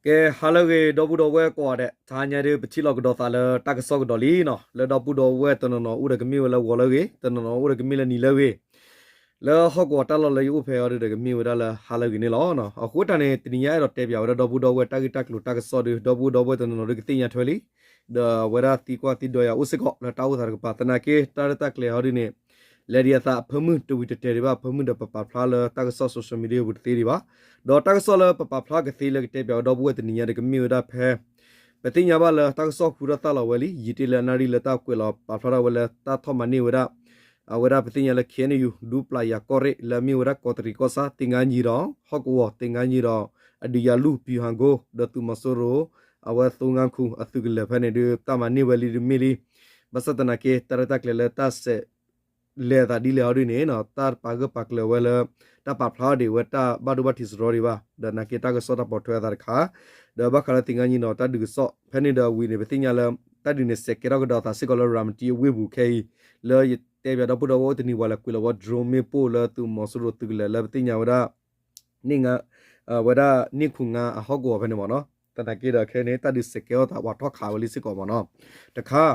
ကဲ ဟါလၢအဂ့ၤ ဒီပုၢ်ဒီဝဲၢ်ကိးဂၤဒဲး, တဟါညါဒုး ပထံၣ်လိာ်ကဒီးသးလၢတၢ်ကစီၣ်ကဒီးလံနီၤ. လၢဒီပုၢ်ဒီဝဲၢ်တနီၤနီၤအိၣ်ဒီးကမ့ၢ်ဝဲလၢဂီၤလၢအဂ့ၤ, တနီၤနီၤအိၣ်ဒီးကမ့ၢ်လၢနံၤလၢအဂ့ၤ, လၢဟီၣ်ကဝီၤတၢ်လီၢ်လၢယအိၣ်ဖဲအံၤဒုးဒီး ကမ့ၢ်ဝဲဒၣ်လၢဟါလၢအဂ့ၤန့ၣ်လီၤ. အဃိတၢ်န့ၣ် တနံၤညါအဲၣ်ဒိးတဲပၠးဝဲဒၣ်ဒီပုၢ်ဒီဝဲၢ်တၢ်ဂ့ၢ်တၢ်ကျိၤတၢ်ကစီၣ်ဒုး ဒီပုၢ်ဒီဝဲၢ်တနီၤနီၤဒုးကသ့ၣ်ညါထွဲလံ, ဒီးအဝဲဒၣ်သံကွၢ်သံဒိးယၤအိၣ်စ့ၢ်ကီး လၢတၢ်အိၣ်သးတကပၤ သနာ်က့ တၢ်ရဲၣ်တၢ်ကျဲၤဟီဒုးန့ၣ် လဲၤဒံးအသးအဖၢမုၢ်တဝံၤတတဲာ်ဒံးဘၣ်, အဖၢမုၢ်ဒီးပပာ်ဖျါလၢတၢ်ကစီၣ် social media ပူၤတသ့ဒံးဘၣ်. ဒီးတၢ်ကစီၣ်လၢပပာ်ဖျါကသ့လၢကတဲပၠးဝဲဒီပုၢ်ဝဲၢ်တနံၤညါဒုးကမ့ၢ်ဝဲဒၣ်ဖဲ ပသ့ၣ်ညါဘၣ်လၢတၢ်ကစီၣ်ဃုထီၣ်သၣ်လီၤဝဲလံ, ယံာ်တ့ၢ်လၢအနၣ်ရံၣ်လၢတၢ်ကွဲးလီၤပာ်ဖျါထီၣ်ဝဲလၢတၢ်ထီၣ်မၤန့ၢ်ဝဲဒၣ် အဝဲဒၣ်ပသ့ၣ်ညါလၢ K N U ဒူပျၢ်ယၤကီၢ်ရ့ၣ် လၢအမ့ၢ်ဝဲဒၣ်ကီးတရံးကီၢ်ဆၣ် သ့ၣ်ငါယံၤဒီး ဟီၣ်ကဝီၤ သ့ၣ်ငါယံၤဒီး အဒုးယၤလူၢ် ပျူၤဟၣ်ကိ ဒီးသုးမီၤစိရိၤ အဝဲသိငါခူအသုးကလၢၤဖဲန့ၣ်ဒုး တၢ်မၤန့ၢ်ဝဲလံတမ့ၢ်လံ. ဘၣ်ဆၣ်သနာ်က့ တၢ်ရဲၣ်တၢ်ကျဲၤလၢတၢ်စဲး လဲၤအသးဒ်လဲၣ်ဟီဒုးန့ၣ် တၢ်ပာ်ဂၢၢ်ပာ်ကျၢၤဝဲလၢ တၢ်ပာ်ဖျါအီၤဒံးဝဲတၢ်ဘၣ်ဒိဘၣ်ထံးစရီဒံးဘၣ်, ဒီးနာ်က့တၢ်ကစီၣ်တၢ်ပိာ်ထွဲအသးတခါ, ဒီးဘၣ်ဃးလၢသ့ၣ်ငါယံၤဒီးတၢ်ဒုးကစီၣ် ဖဲန့ၣ်ဒီးဝံၤန့ၣ် ပသ့ၣ်ညါလၢ တၢ်ဒုးန့ၣ်စဲးကဲထီၣ်ကဒီးသးစ့ၢ်ကီးလၢ ရၤမတံအဝ့ၢ်ပူၤခဲအံၤ, လၢယတဲပၠးဒီပုၢ်ဒီဝဲၢ်အိၣ်တနံၤဝဲလၢကွံာ်လီၤဝဲ drone မ့ၣ်ပိၢ်လၢသုးမီၤစိရိၤသုးကလၢၤလၢပသ့ၣ်ညါဝဲဒၣ် န့ၢ်ငါ ဝဲဒၣ်န့ၢ်ခူငါအဟီၣ်ကဝီၤဖဲန့ၣ်မ့ၢ်နီၤ. သနာ်က့ဒီးခဲအံၤန့ၣ် တၢ်ဒုးစဲးကဲထီၣ်သးပှၤထီၣ်ခးဝဲလံစ့ၢ်ကီးမ့ၢ်နီၤ. တခါ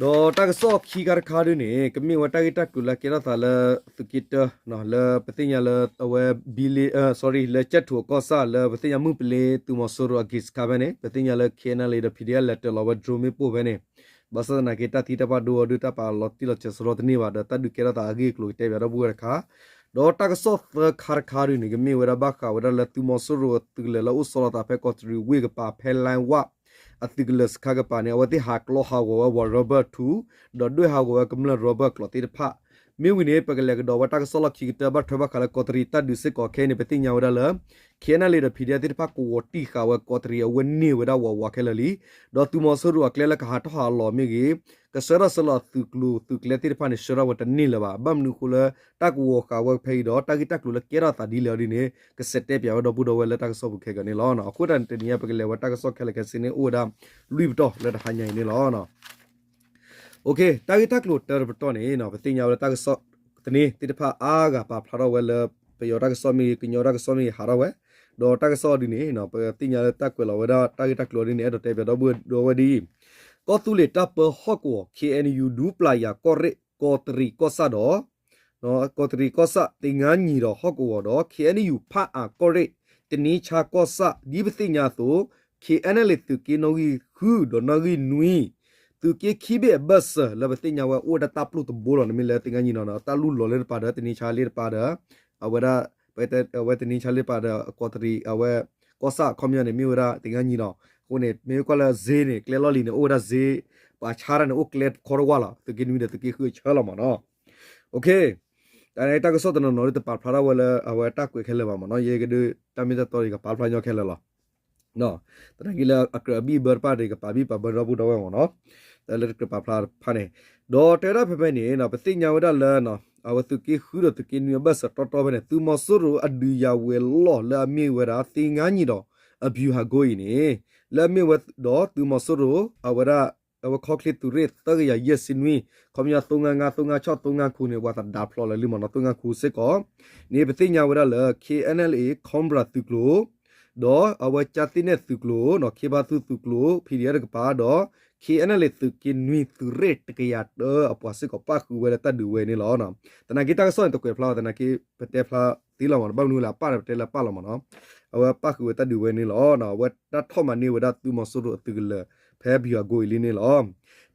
ဒီးတၢ်ကစီၣ်ခံခါတခါဒုးန့ၣ် ကမ့ၢ်ဝဲတၢ်ဂ့ၢ်တၢ်ကျိၤလၢကဲထီၣ်သးလၢသုးက့တၢ လၢပသ့ၣ်ညါလၢအဝဲ ဘံလ့ sorry လၢကၠဲၣ်ထူၣ်အကီၢ်ဆၣ်လၢပသ့ၣ်ညါမုၢ်ပလ့သုးမီၤစိရိၤအက့ၤစခါဖဲန့ၣ် ပသ့ၣ်ညါလၢ K N L A ဒီး P D F လဲၤတၢၤလီၤဝဲ drone မ့ၣ်ပိၢ်ဖဲန့ၣ်, ဘၣ်ဆၣ်သနာ်က့တၢ်သံတၢ်ပှၢ်ဒိအီၤဒုး တၢ်ပာ်လီၤတံၢ်လီၤဆဲးစရီတန့ၢ်ဘၣ် ဒီးတၢ်ဒုးကဲထီၣ်သးအဂ့ၢ်အကျိၤကတဲပၠးဒီပုၢ်ဝဲၢ်တခါ ဒီးတၢ်ကစီၣ်သၢခါတခါဒုးန့ၣ် ကမ့ၢ်ဝဲဒၣ်ဘၣ်ဃးဝဲဒၣ်လၢသုးမီၤစိရိၤအသုးကလၢၤလၢအိၣ်ဆီလီၤသးဖဲကီးတရံးဝ့ၢ်ကပၤ ဖဲ လိုင်းဝၣ် အသုးကလၢၤစခါကပၤန့ၣ် အဝဲသ့ၣ်ဟးကျီဟးဂီၤဝဲ ဝီၤ rubber ထူ, ဒီးဒွဲၣ်ဟးဂီၤဝဲကမျၢၢ် rubber ကျိးသ့ၣ်တဖၣ်. မ့ၢ်ဝံၤန့ၣ် ပကလဲၤကဒီးဝဲတၢ်ကစီၣ်လီၢ်ခံကတၢၢ်ဘၣ်ထွဲဘၣ်ဃးလၢကီးတရံးတၢ်ဒုးစ့ၢ်ကီးခဲအံၤန့ၣ် ပသ့ၣ်ညါဝဲဒၣ်လၢ K N L A ဒီး P D F သ့ၣ်တဖၣ်ကဝီၤတံၢ်ဃာ်ဝဲကီးတရံးအဝဲန့ၢ်ဝဲဒၣ်ဝီၤဝီၤခဲလၢာ်လံ. ဒီးသုးမီၤစိရိၤအကျဲလၢကဟးထီၣ်ဟးလီၤမ့ၢ်ဂ့ၤ, ကဆှၢထီၣ်ဆှၢလီၤသုးကျိၤသုးကျဲသ့ၣ်တဖၣ်န့ၣ် ဆှၢထီၣ်ဝဲတန့ၢ်လၢၤဘၣ်. ဘၣ်မနုၤအဃိလၢ တၢ်ကဝီၤဃာ်ဝဲဖဲအံၤဒီး တၢ်ဂ့ၢ်တၢ်ကျိၤလၢကဲထီၣ်သးဒ်လဲၣ်အီၤဒ်န့ၣ် ကစဲးတဲပၠးဝဲဒီပုၢ်ဒီဝဲၢ်လၢတၢ်ကစီၣ်ပူၤခဲကနံၣ်လီၤ. အဃိတၢ်န့ၣ် တနံၤညါပကလဲၤဝဲတၢ်ကစီၣ်ခဲလၢာ်ခဲဆ့န့ၣ် အိၣ်ဝဲဒၣ်လွံၢ်ပတီၢ်လၢတဟါညါအံၤန့ၣ်လီၤ. တၢ်ဂ့ၢ်တၢ်ကျိၤတၢတပတီၢ်န့ၣ် ပသ့ၣ်ညါဝဲလၢတၢ်ကစီၣ်သန့သ့ၣ်တဖၣ်အါဂၤပာ်ဖျါထီၣ်ဝဲလၢ ပယီၤတၢ်ကစီၣ်မ့ၢ်ဂ့ၤ ကညီတၢ်ကစီၣ်မ့ၢ်ဂ့ၤဟးထီၣ်ဝဲ, ဒီးတၢ်ကစီၣ်ဒ်န့ၣ် ပသ့ၣ်ညါလၢတၢ်ကွဲးလီၤဝဲဒၣ်တၢ်ဂ့ၢ်တၢ်ကျိၤဒ်န့ၣ် အဲၣ်ဒိးတဲပၠးဒီပုၢ်ဒီဝဲၢ်ဒ်အံၤ, ကီၢ်သူလ့ၤတၢ်ပၢဟီၣ်ကဝီၤ K N U ဒူပျၢ်ယၤကီၢ်ရ့ၣ် ကီးတရံးကီၢ်ဆၣ်ဒီး ကီးတရံးကီၢ်ဆၣ် သ့ၣ်ငါယံၤဒီးဟီၣ်ကဝီၤဒီး K N U ဖးအၣ်ကီၢ်ရ့ၣ် တနံဆါကီၢ်ဆၣ် ဒ်ပသ့ၣ်ညါအသိး K N L A သုးက့နီၣ်ဂံၢ်ဃုဒီးနီၣ်ဂံၢ်နွံ သုးက့ခံဘ့ၣ်အဘၢၣ်စၢၤလၢပသ့ၣ်ညါဝဲအိၣ်ဝဲဒၣ်တၢ်ပျိၢ်တဘိလီၤ. နမ့ၢ်လဲၤသ့ၣ်ငါယံၤနီၤ တၢ်လူၢ်လီၤလၢတပၤဒီး တနံဆါလၢတပၤဒီး အဝဲဒၣ် အဝဲတနံဆါလၢတပၤဒီး ကီးတရံး အဝဲ ကီၢ်ဆၣ်အခီပညီန့ၣ် မ့ၢ်ဝဲဒၣ်သ့ၣ်ငါယံၤနီၤ. အဃိန့ၣ် မ့ၢ်ကွၢ်လၢစ့န့ၣ် ကျဲလီၢ်လံၤန့ၣ် အိၣ်ဝဲဒၣ်စ့ ပှၤဆါတၢ်န့ၣ် အိၣ်ကျဲခီတဝၢ်လီၤ. သုးက့နွံဒီးသုးက့ဃုအဆၢလီၤမ့ၢ်နီၤ. တၢ်န့ၣ်တၢ်ကစီၣ်တနီၤနီၤဒ်တပာ်ဖျါထီၣ်ဝဲလၢအဝဲတၢ်ကွဲးခဲလၢာ်ဘၣ်မ့ၢ်နီၤ. ယဲကဒုး တၢ်မ့ၢ်တၢ်တီဒ်ကပာ်ဖျါညီခဲလၢာ်လီၤ. သနာ်က့လၢအကြၢးအဘံၣ်အဘၢတဖၣ်ဒီး ကပာ်ဘံၣ်ပာ်ဘၢဒီပုၢ်ဒီဝဲၢ်မ့ၢ်နီၤ. တၢ်လၢတကြၢးပာ်ဖျါတဖၣ်န့ၣ် ဒီးတဲဝဲဒၣ်ဖဲဖဲန့ၣ် ပသ့ၣ်ညါဝဲဒၣ်လၢ အဝဲသုးက့ဃုဒီးသုးက့နွံအဘၢၣ်စၢၤတီတီဖဲန့ၣ် သုးမီၤစိရိၤအဒုးယၤဝဲၤလီၢ်လၢအမ့ၢ်ဝဲဒၣ် သ့ၣ်ငါယံၤဒီး အဘျူးဟးကိအံၤန့ၣ် လၢအမ့ၢ်ဝဲဒီးသုးမီၤစိရိၤ အဝဲဒၣ် အဝဲခီၣ်ချ့သုးရ့ၣ်သၢကယၤယဲၢ်ဆံနွံ ခီပညီ သိငါငါ သိငါဆီၣ် သိငါခူန့ၣ် ပှၤသဒါဖျိးလၢာ်လံမ့ၢ်နီၤ သိငါခူစ့ၢ်ကီး န့ၣ် ပသ့ၣ်ညါဝဲဒၣ်လၢ K N L A Cobra သုးကျိၤ ဒီးအဝဲကၠၢ်သ့ၣ်နဲၣ်သုးကျိၤ ခ့ဘါသူၣ်သုးကျိၤ P D F တကပၤ ဒီး K N L A သုးက့နွံသုးရ့ၣ်တကယၤတၢအပှၤစ့ၢ်ကီး ပၣ်ဃုာ်ဝဲလၢတၢ်ဒုးဝဲန့ၣ်လီၤ. သနာ်က့တၢ်ကစီၣ်န့ၣ် တကွဲးဖျါ သနာ်က့ ပတဲဖျါသ့လီၤမ့ၢ်နီၤ ဘၣ်မနုၤလၢအပၣ်ဒီးပတဲလၢပၣ်လီၤမ့ၢ်နီၤ အဝဲပၣ်ဃုာ်ဝဲတၢ်ဒုးဝဲန့ၣ်လီၤ. အဝဲတၢ်ထီၣ်မၤန့ၢ်ဝဲဒၣ်သုးမီၤစိရိၤအသုးကလၢၤ ဖဲဘံၣ်အကိအံၤလံန့ၣ်လီၤ.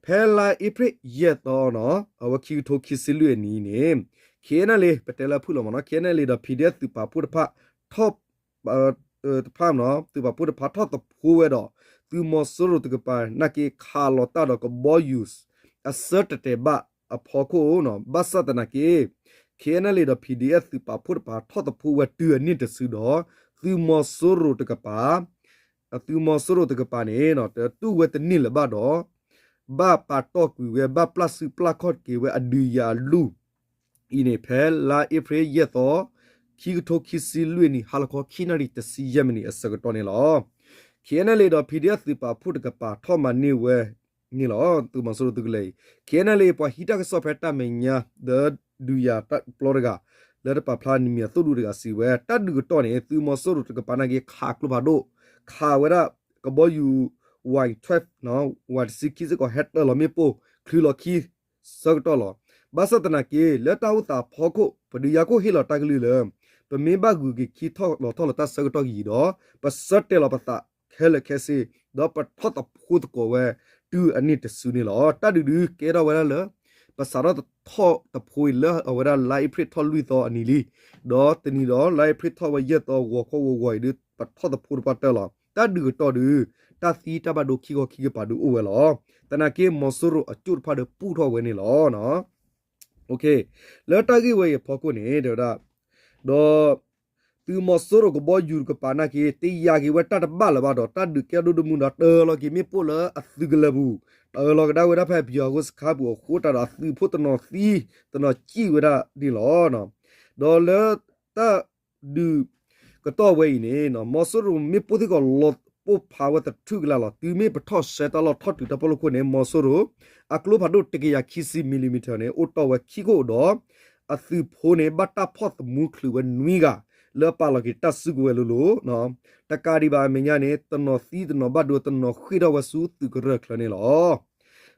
ဖဲလါအ့ဖြ့ၣ်ယဲၢ်သီနီၤ အဝဲခံကထိခံဆံလွံၢ်အနံၤန့ၣ် K N L A ပတဲလၢဖုၣ်လီၤမ့ၢ်နီၤ K N L A ဒီး P D F သုးပာ်ဖှိၣ်တဖၣ်ထီၣ် တဖၣ်မ့ၢ်နီၤ သုးပာ်ဖှိၣ်တဖၣ်ထီၣ်သဖှိဝဲဒီး သုးမီၤစိရိၤတကပၤနာ်က့ခးလီၤတၢ်ဒီးကဘီယူၤ အစၢတတဲာ်ဘၣ်အဖီခိၣ်နီၤ ဘၣ်ဆၣ်သနာ်က့ K N L A ဒီး P D F သုးပာ်ဖှိၣ်တဖၣ်ထီၣ်သဖှိဝဲတုၤအနံၣ်တစုဒီး သုးမီၤစိရိၤတကပၤ သုးမီၤစိရိၤတကပၤန့ၣ် တတူၢ်ဝဲတန့ၢ်လၢၤဘၣ်ဒီး ဘၣ်ပာ်တီၢ်ကွံာ်ဝဲ ဘၣ်ပျၢ်စုပျၢ်ခီၣ်က့ၤဝဲအဒုးယၤအလူၢ် အံၤန့ၣ် ဖဲလါအ့ဖြ့ၣ်ယဲၢ်သီ ခံကထိခံဆံလွံၢ်နံၣ် ဟါလီၤခီခံနၣ်ရံၣ်တဆံယဲၢ်မံးနံးအဆၢကတီၢ်န့ၣ်လီၤ. K N L A ဒီး P D F သုးပာ်ဖှိၣ်တကပၤထီၣ်မၤန့ၢ်ဝဲန့ၣ်လီၤ. သုးမီၤစိရိၤသုးကလၢၤအံၤ K N L A ပှၤဟံးတၢ်ကစီၣ်ဖဲတၢ်မဲာ်ညါ ဒီးဒုးယၤတၢ်ပျီတဂၤ လၢတပာ်ဖျါနံၤမံၤအသိၣ်ဒူတဂၤစံးဝဲ တၢ်ဒုးကတီၢ်န့ၣ် သုးမီၤစိရိၤတကပၤနာ်က့ခးကျိဖးဒိၣ် ခးဝဲဒၣ်ကဘီယူၤ ဝါ ဝါတဆံခံစ့ၢ်ကီး ဟဲတၢၢ်လီၤမ့ၣ်ပိၢ် ချုးလီၤခံဆၢကတီၢ်လီၤ. ဘၣ်ဆၣ်သနာ်က့ လၢတၢ်အိၣ်သးအဖီခိၣ် ပဒုးယၤကိၣ်ဟ့ၣ်လီၤတၢ်ကလုၢ်လၢ ပမ့ၢ်ဘၣ်ဂုၤက့ၤခံထီၣ်လီၤထီၣ်လၢတၢ်ဆၢကတီၢ်ကံၤဒီး ပဆၢတဲာ်လီၤပသးခဲလၢာ်ခဲဆ့ ဒီးပထီၣ်သဖှိသကိးဝဲ တုၤအနံၣ်တစုန့ၣ်လီၤ. တၢ်ဒုးဒုးကဲထီၣ်ဝဲဒၣ်လၢ ပစးထီၣ်ထီၣ်သဖှိအံၤလၢအဝဲဒၣ်လါအ့ဖြ့ၣ်ထီၣ်လွံၢ်သီအနံၤလံ, ဒီးတနံၤဒီးလါအ့ဖြ့ၣ်ထီၣ်ဝဲယဲၢ်သီ ဂီၤခီဂီၤဂီၤအံၤဒုး ပထီၣ်သဖှိတပှၢ်တၢၢ်လီၤ. တၢ်ဒုးကတီၢ်ဒုး တၢ်သံတၢ်ဘၣ်ဒိခံခီခံကပၤဒုးအိၣ်ဝဲလီၤ. သနာ်က့ မီၤစိရိၤအကၠိၣ်တဖၣ်ဒီးပူၣ်ထီၣ်ဝဲန့ၣ်လီၤ. လၢတၢ်ဂ့ၢ်ဝဲအံၤအဖီခိၣ်န့ၣ် တဲဝဲဒၣ်, ဒီး သုးမီၤစိရိၤကဘီယူၤတကပၤနာ်က့ တယာ်က့ၤဝဲတၢ်တဘၣ်လၢၤဘၣ်ဒီး တၢ်ဒုးကဲဒိၣ်ဒိၣ်မုၢ်ဒီး တၢၢ်လီၤက့ၤမ့ၣ်ပိၢ်လၢအသုးကလၢၤပူၤ, တၢၢ်လီၤကဒါဝဲဒၣ်ဖဲပယီၤဟိစခါပူၤအဃိ တၢ်ဒီးအသုးဖိတနီၤသံ တနီၤစံၣ်ဝဲဒၣ်န့ၣ်လီၤ. ဒီးလၢတၢ်ဒုးကတီၢ်ဝဲအံၤန့ၣ် မီၤစိရိၤမ့ၣ်ပိၢ်စ့ၢ်ကီးလီၤပိၢ်ဖးဝဲသထူၣ်ကလာ်လီၤ. တုၤမ့ၢ်ပထီၣ်ဆှဲတၢ်လီၢ်ထီၣ်တုၤတၢ်ဖီခိၣ်န့ၣ် မီၤစိရိၤ အကျိဖးဒိၣ်တကယၤခံဆံ millimeter န့ၣ် အိၣ်တီၢ်ဝဲခံခိၣ်ဒီး အသုးဖိန့ၣ် ဘၣ်တၢ်ဖီၣ်သမူချုးဝဲနွံဂၤ လၢအပာ်လီၤက့ၤတၢ်စုကဝဲၤလိၤလိၤ, တကးဒံးဘၣ်အမဲာ်ညါန့ၣ် တနီၤသံတနီၤဘၣ်ဒိ တနီၤဃ့ၢ်ထီၣ်ဝဲဆူသုးကရၢၢ်ချၢန့ၣ်လီၤ.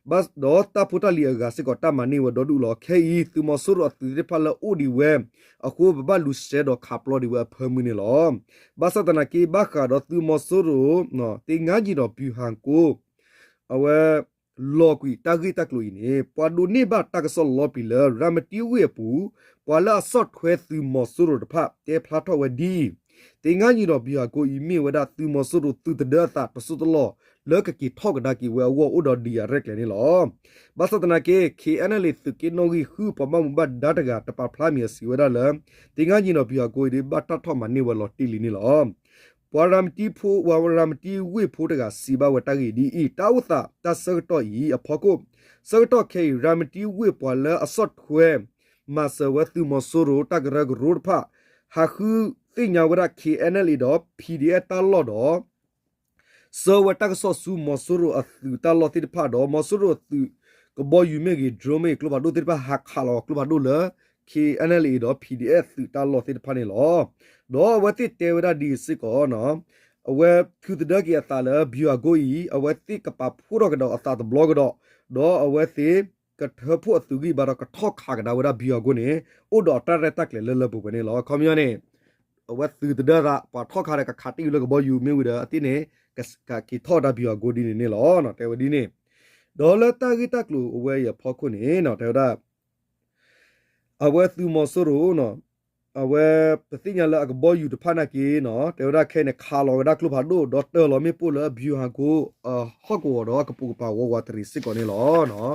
ဒီးတၢ်ဖိတၢ်လံၤအဂၤစ့ၢ်ကီး တၢ်မၤန့ၢ်ဝဲဒီဒူၣ်လီၤ. ခဲအံၤ သုးမီၤစိရိၤအသုးသ့ၣ်တဖၣ်လၢအိၣ်ဒံးဝဲအဃိ ပဘၣ်လူၤစဲဒီးခးပျီဒံးဝဲအဖၢမုၢ်န့ၣ်လီၤ. ဘၣ်ဆၣ်သနာ်က့ ဘၣ်ဃးဒီးသုးမီၤစိရိၤ သ့ၣ်ငါယံၤဒီး ဗျူဟာကုန်း အဝဲ လီၤကွံာ်တၢ်ဂ့ၢ်တၢ်ကျိၤအံၤန့ၣ် ပှၤဒိးန့ၢ်ဘၣ်တၢ်ကစီၣ်လီၤပျံၤလၢ ရၤမတံဝ့ၢ်အပူၤ ပှၤလၢအဆီၣ်ထွဲသုးမီၤစိရိၤတဖၣ် တဲဖျါထီၣ်ဝဲဒ်အံၤ, သ့ၣ်ငါယံၤဒီး ဗျူဟာကုန်း အံၤ မ့ၢ်ဝဲဒၣ်သုးမီၤစိရိၤသုးသဒၢအသးတစိၢ်တလီၢ် လၢကက့ၤထီၣ်ကဒါက့ၤဝဲအဂီၢ် အိၣ်ဒီးဒုးယၤရဲၣ်ကျဲၤန့ၣ်လီၤ. ဘၣ်ဆၣ်သနာ်က့ KNLA သုးက့နီၣ်ဂံၢ်ဃု ပှၤဘၣ်မူဘၣ်ဒါတဂၤ တပာ်ဖျါမံၤအစံးဝဲဒၣ်လၢ သ့ၣ်ငါယံၤဒီး ဗျူဟာကုန်း အံၤဒ် ဘၣ်တၢ်ထီၣ်မၤန့ၢ်ဝဲလီၤတံၢ်လံန့ၣ်လီၤ. ပှၤရၤမတံဖိ ပှၤရၤမတံဝ့ၢ်ဖိတဂၤ စံးဘၣ်ဝဲတၢ်ဂ့ၢ်ဒ်အံၤ, တၢ်အိၣ်သးတၢ်ဆၢကတီၢ်အံၤအဖီခိၣ်, ဆၢကတီၢ်ခဲအံၤ ရၤမတံဝ့ၢ်ပှၤလၢအဆီၣ်ထွဲ မၤစၢၤဝဲသုးမီၤစိရိၤတၢ်ကရၢကရိတဖၣ် ဟးဃုသ့ၣ်ညါဝဲဒၣ် KNLA ဒီး PDF တၢ်လီၢ်ဒီး ဆှၢဝဲတၢ်ကစီၣ်ဆူမီၤစိရိၤအသုးတၢ်လီၢ်သ့ၣ်တဖၣ်ဒီး မီၤစိရိၤအသုးကဘီယူၤမ့ၢ်ဂ့ၤ drone မ့ၢ်ဂ့ၤ ကျိဖးဒိၣ်သ့ၣ်တဖၣ် ဟးခးလီၤကျိဖးဒိၣ်လၢ KNLA ဒီး PDF သုးတၢ်လီၢ်သ့ၣ်တဖၣ်န့ၣ်လီၤ. ဒီးအဝဲသ့ၣ်တဲဝဲဒၣ်ဒ်အံၤစ့ၢ်ကီး, အဝဲထုးသဒၢက့ၤအသးလၢ ဗျူဟာကုန်း အံၤ အဝဲသ့ၣ်ကပာ်ဖှိၣ်ထီၣ်ကဒီးအသးတဘျီကဒီး, ဒီးအဝဲသ့ၣ်ကထၢဖှိၣ်အသုးဂံၢ်ဘါဒီးကထီၣ်ခးကဒါဝဲဒၣ် ဗျူဟာကုန်း န့ၣ် အိၣ်ဒီးအတၢ်ရဲၣ်တၢ်ကျဲၤလၢလၢပှဲၤပှဲၤန့ၣ်လီၤ. ခီပညီန့ၣ် အဝဲသုးသဒၢသး ပှၤထီၣ်ခးဒီးကခးတ့ၢ်ဝဲလၢကဘီယူၤမ့ၢ်ဝံၤဒီး အသ့ၣ်န့ၣ် ကက့ၤထီၣ်ဝဲဒၣ် ဗျူဟာကုန်း ဒ်န့ၣ်န့ၣ်လီၤ. တဲဝဲဒ်န့ၣ်, ဒီးလၢတၢ်ဂ့ၢ်တၢ်ကျိၤအဝဲအံၤအဖီခိၣ်န့ၣ် တဲဝဲဒၣ် အဝဲသုးမီၤစိရိၤ အဝဲပသ့ၣ်ညါလၢအကဘီယူၤတဖၣ်နာ်က့ တဲဝဲဒၣ်ခဲအံၤန့ၣ် ခးလီၤဝဲဒၣ်ကျိဖးဒိၣ် ဒီးတၢၢ်လီၤမ့ၣ်ပိၢ်လၢ ဗျူဟာကုန်း အဟီၣ်ကဝီၤဒီးအကပိာ်ကပၤဝးဝးတရံးစ့ၢ်ကီးန့ၣ်လီၤ.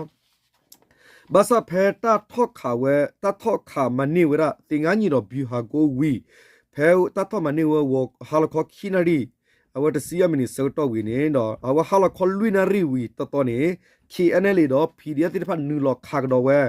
ဘၣ်ဆၣ်ဖဲတၢ်ထီၣ်ခးဝဲ တၢ်ထီၣ်ခးမၤန့ၢ်ဝဲဒၣ် သ့ၣ်ငါယံၤဒီး ဗျူဟာကုန်း ဝံၤ, ဖဲတၢ်ထီၣ်မၤန့ၢ်ဝဲ ဟါလီၤခီခံနၣ်ရံၣ် အဝဲတဆံယဲၢ်မံးနံးဆၢကတီၢ်ဝံၤန့ၣ်ဒီး အဝဲဟါလီၤခီလွံၢ်နၣ်ရံၣ်ဝံၤတီတီန့ၣ် KNLA ဒီး PDF သ့ၣ်တဖၣ်နုာ်လီၤခးကဒီးဝဲ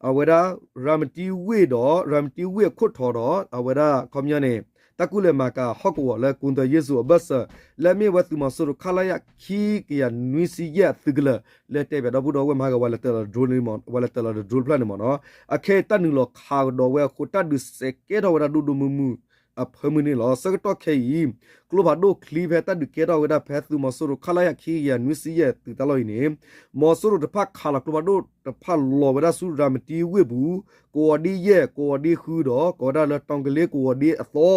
အဝဲဒၣ် ရၤမတံဝ့ၢ်ဒီး ရၤမတံဝ့ၢ်အခိၣ်ထံးဒီး အဝဲဒၣ်ခီပညီန့ၣ် တၢ်ကူၣ်လဲၤမၤကၤဟီၣ်ကဝီၤလၢ ကုန်းသွယ်ယုစွင်အဘၢၣ်စၢၤ လၢအမ့ၢ်ဝဲသုးမီၤစိရိၤ ခလရ ခံကယၤနွံဆံယဲၢ်အသုးကလၢၤ လၢတဲဘၣ်ဒီပုၢ်ဒီဝဲၢ်မၤဟးဂီၤ ပှၤလဲၤတၢၢ်လီၤ drone န့ၣ်မ့ၢ် ပှၤလဲၤတၢၢ်လီၤဒီး drone တဖျၢၣ်န့ၣ်မ့ၢ်နီၤ အခဲအံၤတၢ်နုာ်လီၤခးကဒီးဝဲအဃိ တၢ်ဒုးစဲးကဲထီၣ်ဝဲဒၣ်ဒိၣ်ဒိၣ်မုၢ်မုၢ်အဖၢမုၢ်န့ၣ်လီၤ. ဆၢကတီၢ်ခဲအံၤ ကျိဖးဒိၣ်ချံဖဲတၢ်ဒုးကဲထီၣ်ဝဲဒၣ်ဖဲသုးမီၤစိရိၤ ခလရ ခံကယၤနွံဆံယဲၢ်သုးတၢ်လီၢ်အံၤန့ၣ် မီၤစိရိၤတဖၣ်ခးလီၤကျိဖးဒိၣ်တဖၣ်လီၤဝဲဒၣ်ဆူရၤမတံဝ့ၢ်ပူၤ ကဝီၤဒ့ယဲၢ် ကဝီၤဒ့ဃုဒီး ကိးဝဲဒၣ်လၢ တောင်ကလေး ကဝီၤဒ့အသီ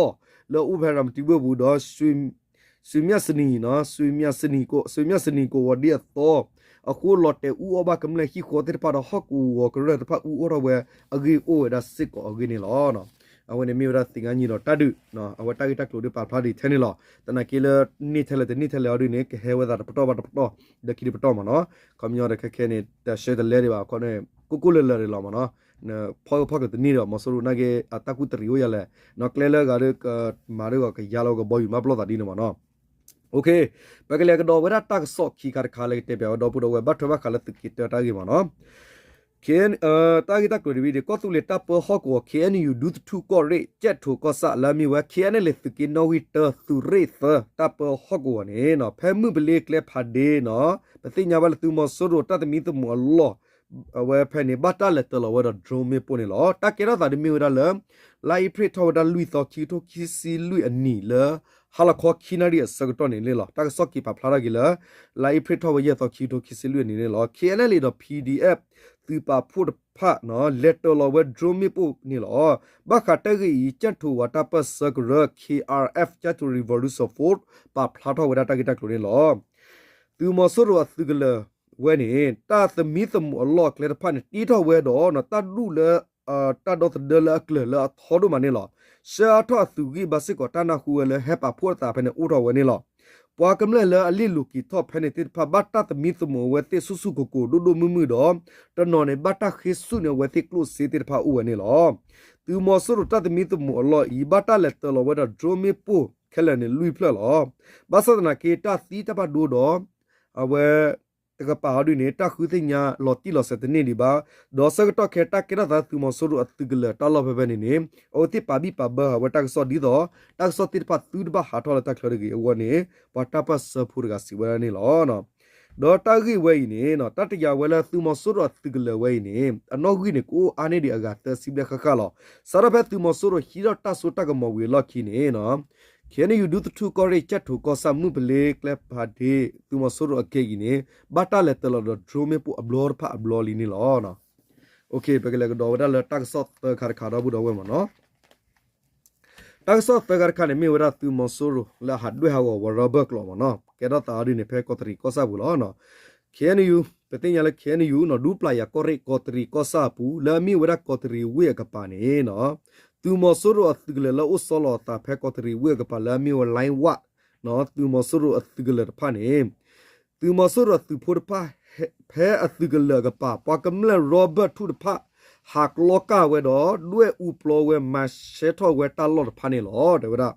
လၢအိၣ်ဖဲရၤမတံဝ့ၢ်ပူၤဒီး စွ့ၤမျၢ်စနံၤ စွ့ၤမျၢ်စနံၤ ကဝီၤဒ့အသီ အဃိလီၤတဲာ်အူအီၣ်ဘၣ်ကမျၢၢ်ဟံၣ်ဃီသ့ၣ်တဖၣ်ဒီး ဟီၣ်ကဝီၤကရၢၢ်တဖၣ်အူအီၣ်ထီၣ်ဝဲအဂ့ၢ်အိၣ်ဝဲဒၣ်စ့ၢ်ကီးအဂ့ၢ်န့ၣ်လီၤ. အဝဲန့ၣ်မ့ၢ်ဝဲဒၣ်သ့ၣ်ငါယံၤဒီးတၢ်ဒုး အဝဲတၢ်ဂ့ၢ်တၢ်ကျိၤဒုးပာ်ဖျါဒံးထဲန့ၣ်လီၤ. သနာ်က့လၢန့ၢ်ထဲလဲၣ်တန့ၢ်ထဲလဲၣ်အီၤဒ်န့ၣ် ကဟဲဝဲသးတပတီၢ်ဘၣ်တပတီၢ် ဒီးခံတပတီၢ်မ့ၢ်နီၤ. ခီပညီဒီးခဲခဲန့ၣ် တဆှၢတလဲဒံးဘၣ်ခီန့ၣ် ကိၢ်ကိၢ်လၢၤလၢၤဒံးလီၤမ့ၢ်နီၤ. ဖီၣ်ဖီၣ်ကတန့ၢ်ဒီး မီၤစိရိၤနာ်က့ အတၢ်ကူၣ်တရံးအိၣ်ယၤလဲၣ် နီၢ်ကျဲလၢအဂၤဒီးကမၤဒီးကယါလီၤကဘီယူၤမးပျီၢ်သးဒ်န့ၣ်မ့ၢ်နီၤ. ပကလဲၤကဒီးဝဲဒၣ်တၢ်ကစီၣ်ခံခါတခါလၢကတဲပၠးဝဲဒီပုၢ်ဒီဝဲၢ် ဘၣ်ထွဲဘၣ်ဃးလၢသုးက့တၢတၢ်ဂ့ၢ်မ့ၢ်နီၤ. တၢ်ဂ့ၢ်တၢ်ကျိၤတဘ့ၣ်ဒ် ကီၢ်သူလ့ၤတၢ်ပၢဟီၣ်ကဝီၤ KNU ဒူသထူၣ်ကီၢ်ရ့ၣ် ကၠဲၣ်ထိးကီၢ်ဆၣ် လၢအမ့ၢ်ဝဲ KNLA သုးက့နီၣ်ဂံၢ်တၢ သုးရ့ၣ်သၢ တၢ်ပၢဟီၣ်ကဝီၤန့ၣ် ဖဲမုၢ်ပလ့ကျဲဖးဒ့နီၤ ပသ့ၣ်ညါဘၣ်လၢသုးမီၤစိရိၤတၢ်သမံသမိးအလီၢ် အဝဲဖဲန့ၣ် ဘၣ်တၢ်လဲၤတၢၢ်လီၤဝဲဒီး drone မ့ၣ်ပိၢ်န့ၣ်လီၤ. တၢ်ကဲထီၣ်သးဒ်မ့ၢ်ဝဲဒၣ်လၢ လါအ့ဖြ့ၣ်ထီၣ်ဝဲဒၣ်လွံၢ်သီ ခံကထိခံဆံလွံၢ်အနံၤလၢ ဟါလီၤခီခံနၣ်ရံၣ်အဆၢကတီၢ်န့ၣ်န့ၣ်လီၤ. တၢ်ကစီၣ်က့ၤပာ်ဖျါထီၣ်က့ၤလၢ လါအ့ဖြ့ၣ်ထီၣ်ဝဲယဲၢ်သီ ခံကထိခံဆံလွံၢ်အနံၤန့ၣ်လီၤ. ခ့ၣ်အဲၣ်အဲၣ်လ့ဒီး ပီၣ်ဒီအ့ၣ် သုးပာ်ဖှိၣ်တဖၣ် လဲၤတၢၤလီၤဝဲ drone မ့ၣ်ပိၢ်န့ၣ်လီၤ. ဘၣ်ဃးတၢ်ဂ့ၢ်အံၤ ကၠဲၣ်ထိၣ်ဝးတၢ်ပၢၢ်ဆၢကရၢ K R F ကၠဲၣ်ထိၣ် Revolution Force ပာ်ဖျါထီၣ်ဝဲဒၣ်တၢ်ဂ့ၢ်တၢ်ကျိၤန့ၣ်လီၤ. သုးမီၤစိရိၤအသုးကလၢၤဝဲန့ၣ် တၢ်သမံသမိးအလီၢ်အကျဲတဖၣ်န့ၣ် တ့ထီၣ်ဝဲဒီး တၢ်ဒူၣ်လၢ တၢ်ဒီသဒၢလၢအကျၢၤလၢအထီဒိၣ်မးန့ၣ်လီၤ. ဆှၢအါထီၣ်အသုးဂံၢ်ဘါစ့ၢ်ကီးတၢ်နၢ်ဟူဝဲလၢဟဲပာ်ဖှိၣ်အသးဖဲန့ၣ်အိၣ်ထီၣ်ဝဲန့ၣ်လီၤ. ပှၤကမျၢၢ်လၢအလ့ၣ်လိၤက့ၤထီၣ်ဖဲန့ၣ်သ့ၣ်တဖၣ် ဘၣ်တၢ်သမံသမိးအဝဲသ့ၣ်ဆူၣ်ဆူၣ်ကိၢ်ကိၢ်ဒိၣ်ဒိၣ်မုၢ်မုၢ်ဒီး တနီၤန့ၣ်ဘၣ်တၢ်ဃ့ဆူၣ်န့ၢ်အဝဲသ့ၣ်ကျိၣ်စ့သ့ၣ်တဖၣ်အိၣ်ဝဲန့ၣ်လီၤ. သုးမီၤစိရိၤတၢ်သမံသမိးအလီၢ်အံၤ ဘၣ်တၢ်လဲၤတၢၤလီၤဝဲဒီး drone မ့ၣ်ပိၢ်ခဲလၢာ်န့ၣ်လွံၢ်ဖျၢၣ်လီၤ. ဘၣ်ဆၣ်သနာ်က့ တၢ်သံတၢ်ဘၣ်ဒိဒီး အဝဲ တကပၤအီၤဒုန့ၣ် တၢ်ဃုသ့ၣ်ညါလီၤတံၢ်လီၤဆဲးတန့ၢ်ဒံးဘၣ်. ဒီးဆၢကတီၢ်ခဲအံၤ တၢ်ကဲထီၣ်သးသုးမီၤစိရိၤအသုးကလၢၤတၢ်လီၢ်ဖဲဖဲန့ၣ်န့ၣ် အဝဲသ့ၣ်ပာ်ဘံၣ်ပာ်ဘၢအဝဲတၢ်ကစီၣ်ဒ်သိး တၢ်ကစီၣ်သ့ၣ်တဖၣ်သုတဘၣ်ဟးထီၣ်လၢတၢ်ချၢတဂ့ၤအဂီၢ်န့ၣ် ပှၤတၢ်ပၢၢ်ဆၢဖိတဂၤစံးဝဲဒၣ်န့ၣ်လီၤ. ဒီးတၢ်ဂ့ၢ်ဝဲအံၤန့ၣ် တၢ်တယာ်ဝဲလၢသုးမီၤစိရိၤအသုးကလၢၤဝဲအံၤန့ၣ် အနီၣ်ဂံၢ်န့ၣ် ကအိၣ်အါန့ၢ်ဒံးအဂၤသၢဆံဘျဲၣ်ဃၣ်ဃၣ်လီၤ. စးထီၣ်ဖဲသုးမီၤစိရိၤဟံးထီၣ်တၢ်စိတၢ်ကမီၤဝံၤအလီၢ်ခံန့ၣ် ခ့ၣ်အဲၣ်ယူၣ် ဒူသထူၣ်ကီၢ်ရ့ၣ် ကၠဲၣ်ထိၣ်ကီၢ်ဆၣ် မုၢ်ပလ့ကျဲဖးဒ့ သုးမီၤစိရိၤအကဲအံၤန့ၣ် ဘၣ်တၢ်လဲၤတၢၤလီၤဒီး drone မ့ၣ်ပိၢ်အဘျီတဖၣ်အဘျီလံန့ၣ်လီၤ. ပကလဲၤကဒီးဝဲဒၣ်လၢတၢ်ကစီၣ်သၢခါတခါဒီပုၢ်ဒီဝဲၢ်မ့ၢ်နီၤ. တၢ်ကစီၣ်သၢခါတခါန့ၣ် မ့ၢ်ဝဲဒၣ်သုးမီၤစိရိၤလၢအဟးဒွဲၣ်ဟးဂီၤဝဲ Robert ကျိာ်မ့ၢ်နီၤ. ကဲထီၣ်သးအီၤဒုန့ၣ် ဖဲကီးတရံးကီၢ်ဆၣ်ပူၤလီၤ. ခ့ၣ်အဲၣ်ယူၣ် ပသ့ၣ်ညါလၢ ခ့ၣ်အဲၣ်ယူၣ် ဒူပျၢ်ယၤကီၢ်ရ့ၣ် ကီးတရံးကီၢ်ဆၣ်အပူၤ လၢအမ့ၢ်ဝဲဒၣ်ကီးတရံးဝ့ၢ်အကပၤန့ၣ် သုးမီၤစိရိၤအသုးကလၢၤလၢအအိၣ်ဆီလီၤအသးဖဲကီးတရံးဝ့ၢ်အကပၤလၢအမ့ၢ်ဝဲ လိုင်းဝး သုးမီၤစိရိၤအသုးကလၢၤတဖၣ်န့ၣ် သုးမီၤစိရိၤအသုးဖိတဖၣ် ဖဲအသုးကလၢၤအကပၤ ပှၤကမျၢၢ် Robert ထူၣ်တဖၣ် ဟးကျီကၢ်ဝဲဒီး ဒွဲၣ်အူပျီဝဲ မၤရှဲထီၣ်ဝဲတၢ်လီၢ်တဖၣ်န့ၣ်လီၤ. တဲဝဲဒၣ်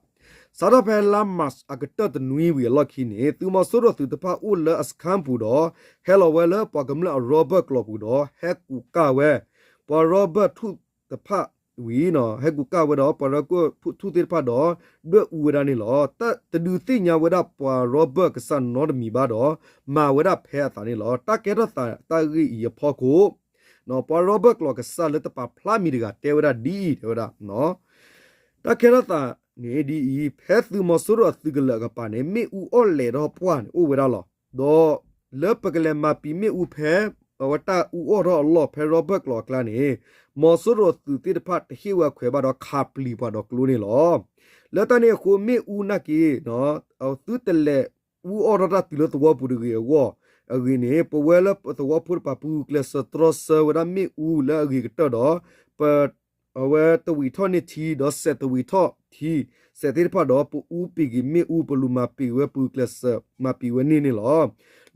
စးထီၣ်ဖဲလါ March အကတၢၢ်တနွံဝံၤအလီၢ်ခံန့ၣ် သုးမီၤစိရိၤသုးတဖၣ်အိၣ်လၢအစခန်းပူၤဒီး ဟဲလီၤဝဲလၢပှၤကမျၢၢ်အ Robert ကျိာ်ပူၤဒီး ဟဲကူးကၢ်ဝဲ ပှၤ Robert ထူၣ်တဖၣ်ဝံၤ ဟဲကူးကၢ်ဝဲဒီး ပှၤ Robert ထူၣ်သ့ၣ်တဖၣ်ဒီး ဒွဲၣ်အူဝဲဒၣ်န့ၣ်လီၤ. တဒုးသ့ၣ်ညါဝဲဒၣ်ပှၤ Robert ကစၢ်နီတမံၤဘၣ်ဒီး မၤဝဲဒၣ်ဖဲအသးန့ၣ်လီၤ. တၢ်ကဲထီၣ်သးတၢ်ဂ့ၢ်အံၤအဖီခိၣ် ပှၤ Robert ကျိာ်ကစၢ်လၢတပာ်ဖျါမံၤတဂၤတဲဝဲဒၣ်ဒ်အံၤ တဲဝဲဒၣ် တၢ်ကဲထီၣ်သးန့ၣ်ဒ်အံၤ ဖဲသုးမီၤစိရိၤအသုးကလၢၤအကပၤန့ၣ် မ့ၣ်အူအီၣ်လဲၤထီၣ်ပှၢ်န့ၣ်အိၣ်ဝဲဒၣ်လီၤ. ဒီးလၢပကလဲၤမၤပံာ်မ့ၣ်အူဖဲ အဝဲတၢ်အူအီၣ်ထီၣ်အလီၢ်ဖဲ Robert ကျိာ်အကျါန့ၣ် မီၤစိရိၤသုးသ့ၣ်တဖၣ်တဟ့ၣ်ဝဲခွဲးဘၣ်ဒီးခးပျံၤပှၤဒီးကျိန့ၣ်လီၤ. လၢတၢ်န့ၣ်အဃိ မ့ၣ်အူနာ်က့ သုတလဲၤအူအီၣ်ထီၣ်တၢ်တုၤလၢသဝီပူၤတဂ့ၤအဂီၢ် အဂ့ၢ်န့ၣ် ပဝဲလၢပသဝီဖိတပၤ ပဂုာ်ကျဲးစၢးတြီဆၢဝဲဒၣ်မ့ၣ်အူလၢအဂ့ၤကတၢၢ်ဒီး ပ အဝဲတဝံၤထီၣ်န့ၢ်ထံဒီးစဲးတဝံၤထီၣ်ထံ စဲးသ့ၣ်တဖၣ်ဒီး ပအူပံာ်က့ၤမ့ၣ်အူ ပလူၤမၤပံာ်ဝဲ ပဂုာ်ကျဲးစၢးမၤပံာ်ဝဲန့ၣ်န့ၣ်လီၤ.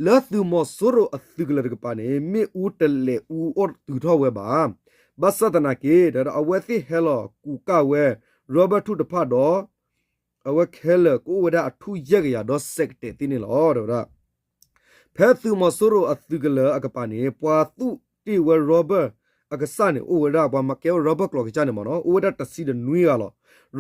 လၢသုးမီၤစိရိၤအသုးကလၢၤတကပၤန့ၣ် မ့ၣ်အူတလဲၤအူအီၣ်တုၤထီၣ်ဝဲဘၣ်. ဘၣ်ဆၣ်သနာ်က့ အဝဲသ့ၣ်ဟဲလီၤကူးကၢ်ဝဲ Robert ထူၣ်တဖၣ်ဒီး အဝဲခဲလၢာ်ကအိၣ်ဝဲဒၣ်အထူၣ်ယဲၢ်ကယၤဒီးစဲးကတဲာ်သ့န့ၣ်လီၤ တဲဝဲဒၣ် ဖဲသုးမီၤစိရိၤအသုးကလၢၤအကပၤန့ၣ် ပှၤသူးတ့ၢ်ဝဲ Robert အကစၢ်န့ၣ် အိၣ်ဝဲဒၣ် ပှၤမၤကဲဝဲ Robert ကျိာ်ကစၢ်န့ၣ်မ့ၢ်နီၤ အိၣ်ဝဲဒၣ်တဆံတနွံဂၤလီၤ.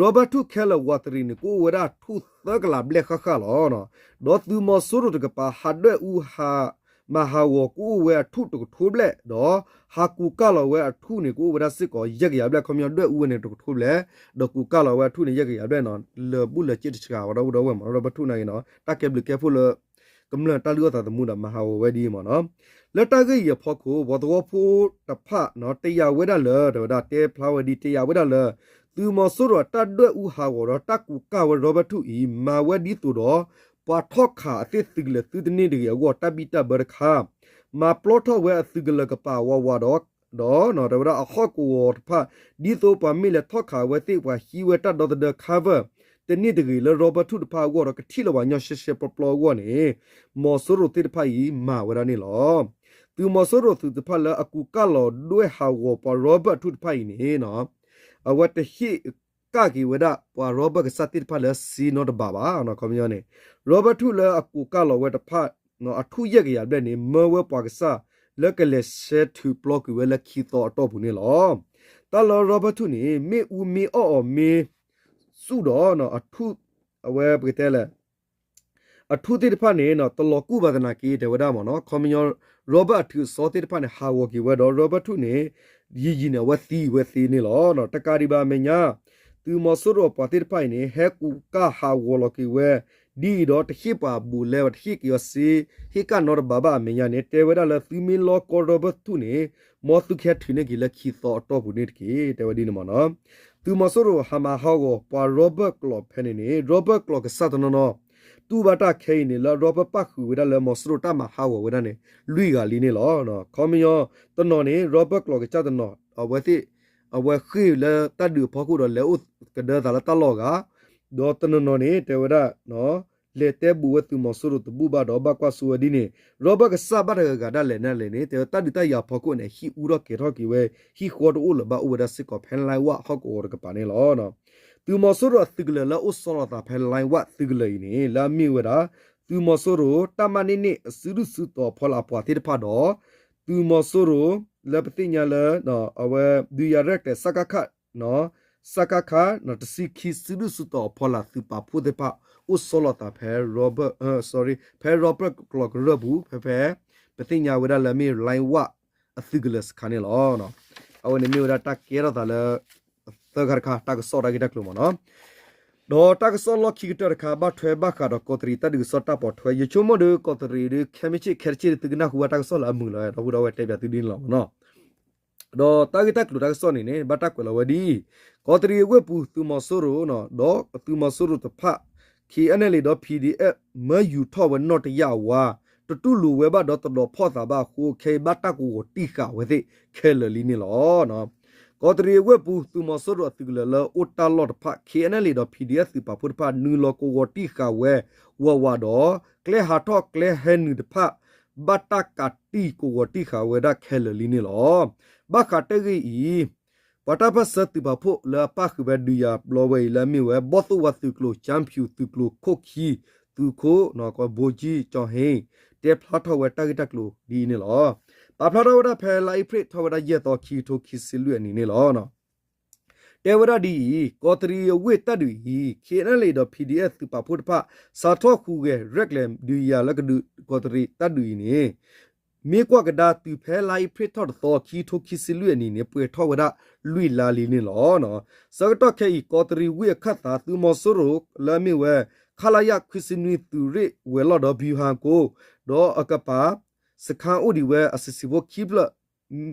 Robert ထူၣ်ခဲလၢာ်ဝးတရံးန့ၣ် ကအိၣ်ဝဲဒၣ်အထူၣ်သၢကလးဘျဲၣ်ဃၣ်ဃၣ်လီၤ. ဒီးသုးမီၤစိရိၤတကပၤ ဟးဒွဲၣ်အူဟး မၤဟးဂီၤကအိၣ်ဝဲအထူၣ်တကထိဘျဲၣ်ဒီး ဟးကူးကၢ်လီၤဝဲအထူၣ်န့ၣ် ကအိၣ်ဝဲဒၣ်စ့ၢ်ကီးယဲၢ်ကယၤဘျဲၣ် ခီပညီဒွဲၣ်အူဝဲန့ၣ်တကထိဘျဲၣ် ဒီးကူးကၢ်လီၤဝဲအထူၣ်န့ၣ် ယဲၢ်ကယၤဘျဲၣ်နီၤ လၢာ်ဘူၣ်လၢာ်စ့ၣ်တစှၤဝဲဒီပုၢ်ဒီဝဲၢ်မ့ၢ်နီၤ Robert ထူၣ်နာ်က့နီၤ တၢ်ကဲဘျုးကဲဖှိၣ်လၢ ကမျၢၢ်တၢ်လုၢ်အီၣ်သးသမူဒီးမၤဟးဂီၤဝဲဒ်အံၤမ့ၢ်နီၤ လၢတၢ်ဂ့ၢ်အံၤအဖီခိၣ် ပှၤသဝီဖိတဖၣ်နီၤ တယာ်ဝဲဒၣ်လၢ တဲဝဲဒၣ်တဲဖျါဝဲဒ် တယာ်ဝဲဒၣ်လၢ သုးမီၤစိရိၤအတၢ်ဒွဲၣ်အူဟးဂီၤဒီးတၢ်ကူးကၢ်ဝဲ Robert ထူၣ်အံၤ မၤဝဲဒ်သိးဒီး ပှၤထီၣ်ခးအသ့ၣ်သုးကလၢၤသုတန့ၢ်တဂ့ၤအဂီၢ် တၢ်ဘံၣ်တၢ်ဘၢတခါ မၤပျီထီၣ်ဝဲအသုးကလၢၤကပၤဝးဝးဒီး ဒီးတဲဝဲဒၣ်အဟီၣ်ကဝီၤတဖၣ် ဒ်သိးပှၤမ့ၢ်လဲၤထီၣ်ခးအဝဲသ့ၣ် ပှၤဟံးဝဲတၢ်ဒီသဒၢ cover တန့ၢ်တဂ့ၤလၢ Robert ထူၣ်တဖၣ်အဂီၢ်ဒီး ကထံၣ်လီၤပှၤညီရှဲရှဲပျီပျီအဂီၢ်န့ၣ် မီၤစိရိၤသ့ၣ်တဖၣ်အံၤ မၤဝဲဒၣ်န့ၣ်လီၤ. သုးမီၤစိရိၤသုးတဖၣ်လၢအကူးကၢ်လီၤဒွဲၣ်ဟးဂီၤပှၤ Robert ထူၣ်တဖၣ်အံၤန့ၣ် အဝဲတဟ့ၣ်ကၣ်က့ၤဝဲဒၣ်ပှၤ Robert ကစၢ်သ့ၣ်တဖၣ်လၢစ့နီတဘ့ၣ်ဘၣ် ခီပညီန့ၣ် Robert ထူၣ်လၢအကူးကၢ်လီၤဝဲတဖၣ် အထူၣ်ယဲၢ်ကယၤဘျဲၣ်န့ၣ် မၢဝဲပှၤကစၢ်လၢကလဲၤဆှၢထုးပျီကွံာ်ဝဲလၢခံသီအတီၢ်ပူၤန့ၣ်လီၤ. တၢ်လၢ Robert ထူၣ်န့ၣ် မ့ၣ်အူမ့ၢ်အီၣ်အီၤမ့ၢ်စူၣ်ဒီး အထူၣ် အဝဲပကတဲလဲၣ် အထူၣ်သ့ၣ်တဖၣ်န့ၣ် တလီၤကူၣ်ဘၣ်သနာ်က့ တဲဝဲဒၣ်မ့ၢ်နီၤ ခီပညီ Robert အထုးအစီသ့ၣ်တဖၣ်န့ၣ် ဟးဂီၤက့ၤဝဲဒီး Robert ထူၣ်န့ၣ် ယံာ်ယံာ်န့ၣ် အဝဲသံဝဲသ့န့ၣ်လီၤ. တကးဒံးဘၣ်အမဲာ်ညါ သုးမီၤစိရိၤအပှၤသ့ၣ်တဖၣ်အံၤန့ၣ် ဟဲကူးကၢ်ဟးဂီၤလီၤက့ၤဝဲ ဒ်အံၤဒီးတဟ့ၣ်ပှၤဘူးလဲဝဲ တဟ့ၣ်က့ၤအီၤစ့ ဟ့ၣ်ကၣ်နီတဘးဘၣ်အမဲာ်ညါန့ၣ် တဲဝဲဒၣ်လၢသုမ့ၢ်လီကီရီဘၢၣ်ထူၣ်န့ၣ် မ်သုကဟဲထုးန့ၢ်က့ၤလၢခံသီအတီၢ်ပူၤန့ၣ်တက့ၢ် တဲဝဲဒ်န့ၣ်မ့ၢ်နီၤ. သုးမီၤစိရိၤဟးမၤဟးဂီၤပှၤရီဘၢၣ်ကျိာ်ဖဲန့ၣ်န့ၣ် ရီဘၢၣ်ကျိာ်ကစၢ်တနီၤနီၤ တူၢ်ဘၣ်တၢ်ခဲအံၤန့ၣ် လၢရီဘၢၣ်ပၣ်ဃုာ်ဝဲဒၣ်လၢမီၤစိရိၤတၢ်မၤဟးဂီၤဝဲဒၣ်န့ၣ် လွံၢ်ဂၤလံန့ၣ်လီၤ. ခီပညီတနီၤန့ၣ် ရီဘၢၣ်ကျိာ်ကစၢ်တနီၤ အဝဲသ့ၣ် အဝဲဃ့ၢ်လၢတၢ်ဒုးအဖီခိၣ်ဒီးလဲၤအိၣ်ကဒၢသးလၢတၢ်လီၢ်အဂၤ ဒီးတနီၤနီၤန့ၣ် တဲဝဲဒၣ် လဲၤတဲဘူးဝဲသုးမီၤစိရိၤတဘူၣ်ဘၣ်ဒီးဘၣ်ကွၢ်စိဝဲဒ်န့ၣ် ရီဘၢၣ်ကစၢ်ဘၣ်တဂၤဂၤဒၣ်လဲာ်န့ၣ်လဲၣ်န့ၣ် တဲဝဲတၢ်ဒုးတၢ်ယၤအဖီခိၣ်န့ၣ် ဟံၣ်အူထီၣ်ကဲၤထီၣ်က့ၤဝဲ ဟံၣ်ဃီတအိၣ်လၢၤဘၣ်အိၣ်ဝဲဒၣ်စ့ၢ်ကီးဖဲလါဝၣ်ဟီၣ်ကဝီၤတကပၤန့ၣ်လီၤ. သုးမီၤစိရိၤအသုးကလၢၤလၢအိၣ်ဆီလီၤသးဖဲလါဝၣ်သုးကလၢၤအံၤန့ၣ် လၢအမ့ၢ်ဝဲဒၣ် သုးမီၤစိရိၤ တၢ်မၤန့ၢ်န့ၣ်အစုဒုၣ်စုတီၤအဖီလာ်အပှၤသ့ၣ်တဖၣ်ဒီး သုးမီၤစိရိၤ လၢပသ့ၣ်ညါလၢ အဝဲ ဒုးယၤရဲၣ်ကျဲၤ စကခ စကခ တဆံခံစုဒုၣ်စုတီၤအဖီလာ်သုးပာ်ဖှိၣ်သ့ၣ်တဖၣ် အိၣ်ဆီလီၤသးဖဲ Robert ဖဲ Robert ကျိာ်ကရၢၢ်ပူၤ ဖဲဖဲ ပသ့ၣ်ညါဝဲဒၣ်လၢမ့ၢ်လါဝၣ်အသုးကလၢၤစခါန့ၣ်လီၤ. အဝဲန့ၣ်မ့ၢ်ဝဲဒၣ်တၢ်ကဲထီၣ်သးလၢ သၢခါတခါ တၢ်ကစီၣ်တၢ်ဂ့ၢ်တၢ်ကျိၤမ့ၢ်နီၤ. ဒီးတၢ်ကစီၣ်လီၢ်ခံကတၢၢ်တခါ ဘၣ်ထွဲဘၣ်ဃးဒီးကီးတရံးတၢ်ဒုးကစီၣ်တၢ်ပိာ်ထွဲ ယဆိကမိၣ်ဒီးကီးတရံးဒီး ခဲမုၢ်ဆ့ၣ်ခဲတဆ့ၣ်ဒီး သုကနၢ်ဟူဘၣ်တၢ်ကစီၣ်လၢအမုာ်လီၤ ဒီပုၢ်ဒီဝဲၢ်တဲပၠးသုဒ်န့ၣ်လီၤမ့ၢ်နီၤ. ဒီးတၢ်ဂ့ၢ်တၢ်ကျိၤတၢ်ကစီၣ်န့ၣ်န့ၣ် ဘၣ်တၢ်ကွဲးလီၤဝဲဒ်အံၤ, ကီးတရံးအဝ့ၢ်ပူၤသုးမီၤစိရိၤ ဒီးသုးမီၤစိရိၤတဖၣ် ခ့ၣ်အဲၣ်နဲၣ်လ့ၣ် ဒီး ဖံၣ်ဒံၣ်အဲၣ် မၢယူၤထီၣ်ဝဲနီၣ်တယၢ်အဝါ, တတူၢ်လိာ်ဝဲဘၣ်ဒီးတဒီးဖီၣ်သးဘၣ်အဃိ ခဲအံၤဘၣ်တၢ်ကဝီၤတံၢ်ဃာ်အဝဲသ့ၣ်ခဲလၢာ်လံန့ၣ်လီၤ. ကီးတရံးအဝ့ၢ်ပူၤ သုးမီၤစိရိၤအသုးကလၢၤလၢအိၣ်တၢ်လီၢ်တဖၣ် ခ့ၣ်အဲၣ်နဲၣ်လ့ၣ် ဒီး ဖံၣ်ဒံၣ်အဲၣ် သုးပာ်ဖှိၣ်တဖၣ် နုာ်လီၤကဝီၤတံၢ်ဃာ်ဝဲ ဝးဝးဒီး ကျဲဟးထီၣ်ကျဲဟဲနုာ်တဖၣ် ဘၣ်တၢ်ကးတံၢ်ကဝီၤတံၢ်ဃာ်ဝဲဒၣ်ခဲလၢာ်လံန့ၣ်လီၤ. ဘၣ်ဃးတၢ်ဂ့ၢ်အံၤ ပှၤတၢ်ပၢၢ်ဆၢသုးပာ်ဖှိၣ်လၢအပၣ်ဃုာ်ဝဲဒုးယၤဘျီဝဲအံၤလၢအမ့ၢ်ဝဲ ဘီၣ်သိၣ်ဝါသုးကျိၤ ကၠၢဖၠူသုးကျိၤခိၣ်ခံ သုးခိၣ် ဘိကၠံကၠီဟ့ တဲဖျါထီၣ်ဝဲတၢ်ဂ့ၢ်တၢ်ကျိၤဒ်အံၤန့ၣ်လီၤ. ပာ်ဖျါထီၣ်ဝဲဒၣ်ဖဲလါအ့ဖြ့ၣ်ထီၣ်ဝဲဒၣ်ယဲၢ်သီ ခံကထိခံဆံလွံၢ်အနံၣ်န့ၣ်လီၤ. တဲဝဲဒၣ်ဒ်အံၤ, ကီးတရံးအဝ့ၢ်တၢ်ဒုးအံၤ ခ့ၣ်အဲၣ်နဲၣ်လ့ၣ် ဒီး ဖံၣ်ဒံၣ်အဲၣ် သုးပာ်ဖှိၣ်တဖၣ် စးထီၣ်ဟူးဂဲၤရဲၣ်ကျဲၤဒုးယၤလၢကဒုးကီးတရံးတၢ်ဒုးအံၤန့ၣ် မ့ၢ်ကွၢ်ကဒါတုၤဖဲလါအ့ဖြ့ၣ်ထီၣ်တသီ ခံကထိခံဆံလွံၢ်အနံၣ်န့ၣ် ပှဲၤထီၣ်ဝဲဒၣ်လွံၢ်လါလံန့ၣ်လီၤ. ဆၢကတီၢ်ခဲအံၤ ကီးတရံးဝ့ၢ်အခၢၣ်သး သုးမီၤစိရိၤလၢအမ့ၢ်ဝဲ ခလရ ခွံဆံနွံ သုးရ့ၣ်ဝဲၤလီၢ်ဒီး ဗျူဟာကုန်း ဒီးအကပၤ စခန်းအိၣ်ဒံးဝဲအစုဆံဖိခံဖျၢၣ်